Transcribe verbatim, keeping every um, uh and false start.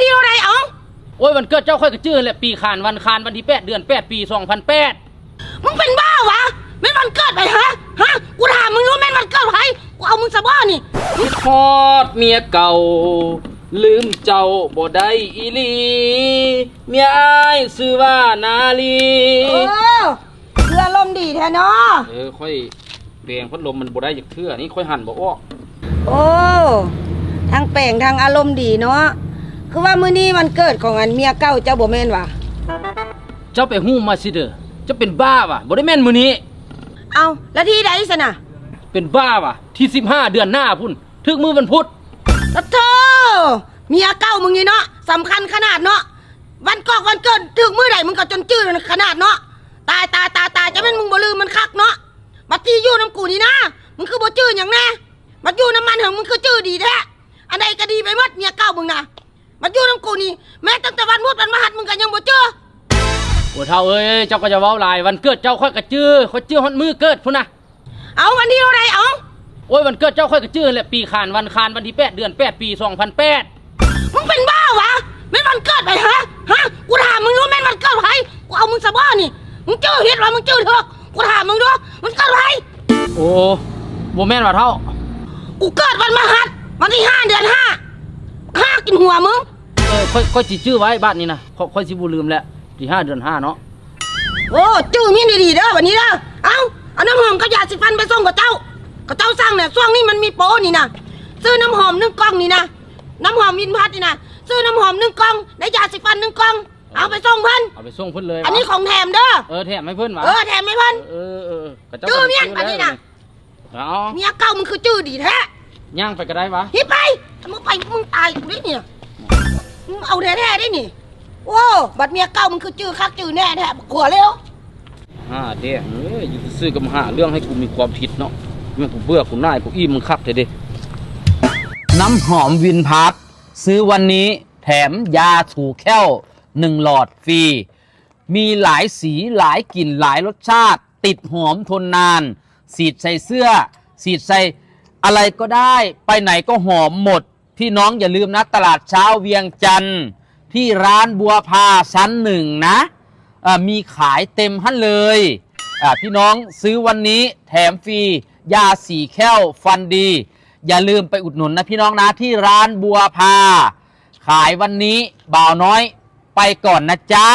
ดีเท่าไรเอ้า โอ้ย วันเกิดเจ้าข้อยก็จื้อแหละ ปีขานวันขาน วันที่แปด เดือนแปด ปีสองพันแปด มึงเป็นบ้าวะ แม่นวันเกิดไผฮะ ฮะ กูถามมึงรู้แม่นวันเกิดไผ กูเอามึงซะบ่นี่ คิดฮอดเมียเก่า ลืมเจ้าบ่ได้อีหลี เมียอ้ายชื่อว่านาลี เออ คืออารมณ์ดีแท้เนาะ เออ ข้อยแปลงพัดลมมันบ่ได้จักเทื่อ นี่ข้อยหันบ่ออก โอ้ ทั้งแปลงทั้งอารมณ์ดีเนาะ คือว่ามื้อนี้วันเกิดของอันเมียเก่าเจ้าบ่แม่นหวา เจ้าไปฮู้มาซิเด้อ เจ้าเป็นบ้าหวา บ่ได้แม่นมื้อนี้ เอ้า แล้วที่ใดซะน่ะ เป็นบ้าหวา ที่สิบห้า เดือนหน้าพุ้น ถืกมื้อวันพุธ โอ้โธ่ เมียเก่ามึงนี่เนาะ สำคัญขนาดเนาะ วันกอกวันเกิดถืกมื้อใดมึงก็จนจื้อขนาดเนาะ ตาย ตาย ตาย ตาย จะแม่นมึงบ่ลืมมันคักเนาะ บัดที่อยู่นำกูนี่นะ มึงคือบ่จื้อหยังแน่ บัดอยู่นำมันหั้นมึงคือจื้อดีแท้ อันใดก็ดีไปหมด เมียเก่ามึงนะ บัดอยู่นำกูนี่ แม้ตั้งแต่วันพุธวันพฤหัสมึงก็ยังบ่จื้อ โอ้เฒ่าเอ้ย เจ้าก็จะเว้าหลาย วันเกิดเจ้าข้อยก็จื้อ ข้อยจื้อฮอดมื้อเกิดพุ้นนะ เอาวันที่เท่าใดเอา โอ้ย วันเกิดเจ้าข้อยก็จื้อแหละ ปีขานวันขาน วันที่แปด เดือนแปด ปีสองพันแปด มึงเป็นบ้าวะ แม่นวันเกิดไผฮะ ฮะ กูถามมึงรู้แม่นวันเกิดไผ กูเอามึงซะบ่นี่ มึงจื้อผิดวะ มึงจื้อถูก กูถามมึงดู มันเกิดไผ โอ้ บ่แม่นหวาเฒ่า กูเกิดวันพฤหัส วันที่ห้า เดือนห้า ฆ่ากินหัวมึง เออ ข้อย ข้อยสิจื้อไว้บาดนี้นะ ข้อย ข้อยสิบ่ลืมแหละ ที่ห้า เดือนห้า เนาะ โอ้ จื้อมีดีๆเด้อ บัดนี้เด้อ เอ้า เอาน้ำหอมกับยาสีฟันไปส่งเขาเจ้า เขาเจ้าสั่งเนี่ย ช่วงนี้มันมีโปรนี่นะ ซื้อน้ำหอมหนึ่งกล่องนี่นะ น้ำหอมวินพัดนี่นะ ซื้อน้ำหอมหนึ่งกล่อง ได้ยาสีฟันหนึ่งกล่อง เอาไปส่งเพิ่น เอาไปส่งเพิ่นเลย อันนี้ของแถมเด้อ เออ แถมให้เพิ่นหวา เออ แถมให้เพิ่น เออ เออ เออ เขาเจ้า จื้อเมียง ก็ได้ อันนี้นะ แล้ว เอา เมียเก่ามึงคือจื้อดีแท้ ย่างไปก็ได้หวา หนีไป มึงไป มึงตายกูได้เนี่ย มึงเอาแท้ๆได้นี่ โอ้ บัดเมียเก่ามึงคือจื้อคักจื้อแน่แท้ บักขัวเร็ว ห้าแดงเอ้ย อยู่ซื่อๆก็มาหาเรื่องให้กูมีความผิดเนาะ แม่งกูเบื่อ กูหน่าย กูอิ่มมึงคักแท้เด้ น้ำหอมวินพัด ซื้อวันนี้แถมยาถูแข้วหนึ่งหลอดฟรี มีหลายสีหลายกลิ่นหลายรสชาติ ติดหอมทนนาน ฉีดใส่เสื้อ ฉีดใส่อะไรก็ได้ ไปไหนก็หอมหมด พี่น้องอย่าลืมนะ ตลาดเช้าเวียงจันทร์ ที่ร้านบัวพาชั้นหนึ่งนะ เอ่อ มีขายเต็มหั้นเลย อ่า พี่น้องซื้อวันนี้แถมฟรี ยาสีแข้วฟันดี อย่าลืมไปอุดหนุนนะพี่น้องนะ ที่ร้านบัวพา ขายวันนี้ บ่าวน้อยไปก่อนนะจ๊ะ